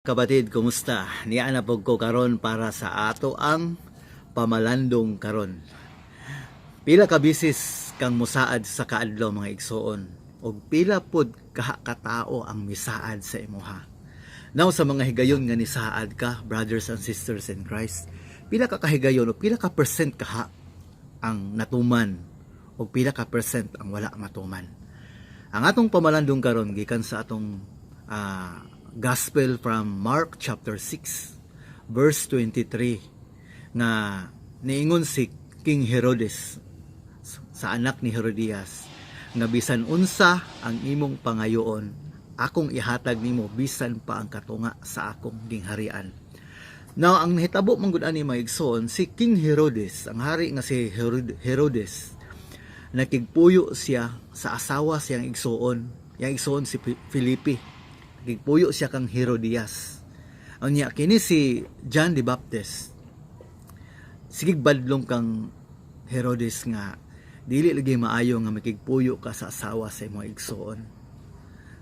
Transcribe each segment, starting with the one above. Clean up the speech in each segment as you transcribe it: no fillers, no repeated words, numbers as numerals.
Kapatid, kumusta? Niya na pud ko karon para sa ato ang pamalandong karon. Pila ka bisis kang musaad sa kaadlaw, mga igsoon, ug pila pod ka katao ang misaad sa imuha? Now, sa mga higayon nga nisaad ka, brothers and sisters in Christ, pila ka kahigayon o pila ka percent kaha ang natuman o pila ka percent ang wala matuman? Ang atong pamalandong karon gikan sa atong gospel from Mark chapter 6 verse 23, nga niingon si King Herodes sa anak ni Herodias nga bisan unsa ang imong pangayoon, akong ihatag nimo, bisan pa ang katunga sa akong gingharian. Now, ang nahitabo man gud ani, mga igsoon, si King Herodes, ang hari nga si Herodes, nakigpuyo siya sa asawa siyang igsoon, yang igsoon si Felipe. Nakigpuyo siya kang Herodias. Unya kini si John the Baptist, sige badlong kang Herodes nga dili lagi maayo nga makigpuyo ka sa asawa sa imong igsoon.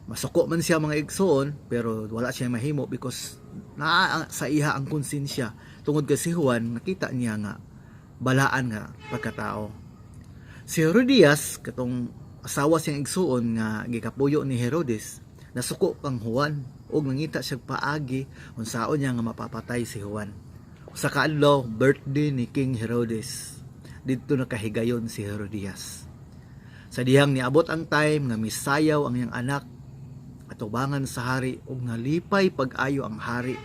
Masuko man siya, mga igsoon, pero wala siya mahimo because naa sa iha ang konsensya tungod kay si Juan, nakita niya nga balaan nga pagkatao. Si Herodias, katong asawa siyang igsuon nga gikapuyo ni Herodes, nasuko kang Juan ug nangita siya paagi unsaon niya nga mapapatay si Juan. Sa kaadlaw, birthday ni King Herodes. Didto nakahigayon si Herodias. Sa dihang niabot ang time nga misayaw ang iyang anak atubangan sa hari ug nalipay pag-ayo ang hari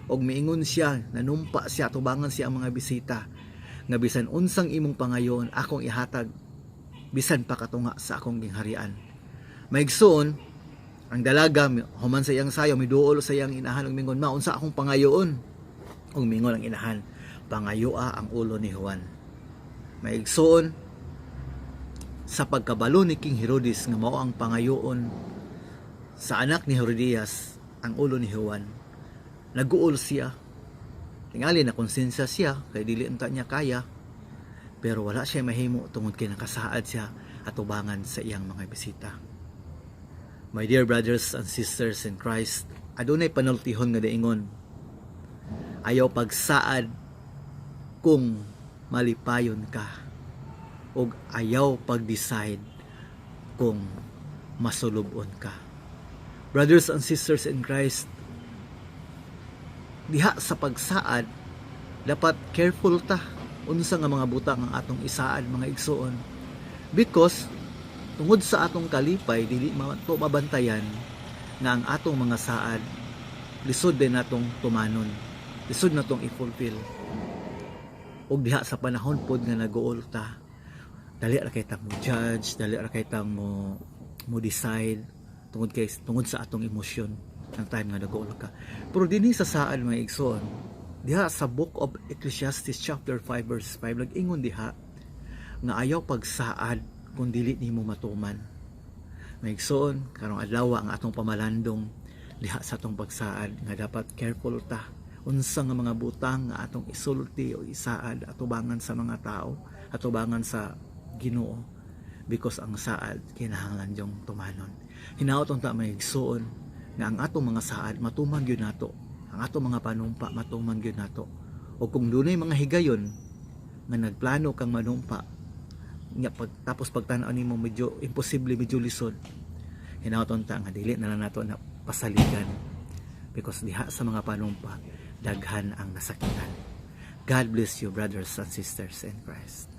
ug miingon siya, nanumpa siya atubangan siya ang mga bisita nga bisan unsang imong pangayon, akong ihatag, bisan pa katunga sa akong gingharian. Maigsoon, ang dalaga, human sa iyang sayo, miduol sa iyang inahan ug mingon, "Ma, unsa akong pangayoon?" Ug mingon ang inahan, "Pangayoa ang ulo ni Juan." Maigsoon, sa pagkabalo ni King Herodes nga mao ang pangayoon sa anak ni Herodias, ang ulo ni Juan, naguol siya. Tingali na konsensya siya kay dili unta niya kaya, pero wala siya mahimo tungod kay nakasaad siya atubangan sa iyang mga bisita. My dear brothers and sisters in Christ, adunay panultihon nga daingon, ayaw pagsaad kung malipayon ka ug ayaw pag-decide kung masulubon ka. Brothers and sisters in Christ, diha sa pagsaad, dapat careful ta unsa nga mga butang ang atong isaad, mga igsoon. Because tungod sa atong kalipay, dili to mabantayan nga ang atong mga saad lisod din natong tumanon, lisod natong i-fulfill. Ug diha sa panahon pod nga naguol ta, dali ra kay tang mo judge, dali ra kay tang mo mo decide tungod sa atong emosyon ang time nga naguol ka. Pero dinhi sa saad, mga igsoon, diha sa Book of Ecclesiastes chapter 5 verse 5, nag-ingon diha nga ayaw pagsaad kung dili nimo matuman. Mga igsoon, karong adlaw ang atong pamalandong diha sa atong pagsaad nga dapat careful ta unsa nga mga butang nga atong isulti o isaad atubangan sa mga tao, atubangan sa Ginoo, because ang saad kinahanglan yung tumanon. Hinaot unta, mga igsoon, nga ang atong mga saad matuman gyud nato, ang atong mga panumpa matuman gyud nato. O kung dunay mga higayon nga nagplano kang manumpa nga pag tapos pagtan-aw nimo medyo imposible, medyo lisod, hinaot unta nga dili na lang nato na pasaligan because diha sa mga panumpa, daghan ang nasakitan. God bless you, brothers and sisters in Christ.